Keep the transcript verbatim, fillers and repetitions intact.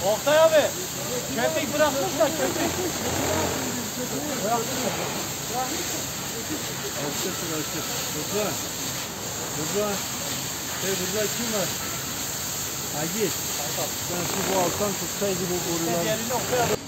Oktay abi, köpek bırakmışlar, köpek. Bırakmışlar. Alçak, alçak. Burada. Burada. Hey, burada kim var? Hagi. Sen şu bu alttan tutsaydı bu boruları.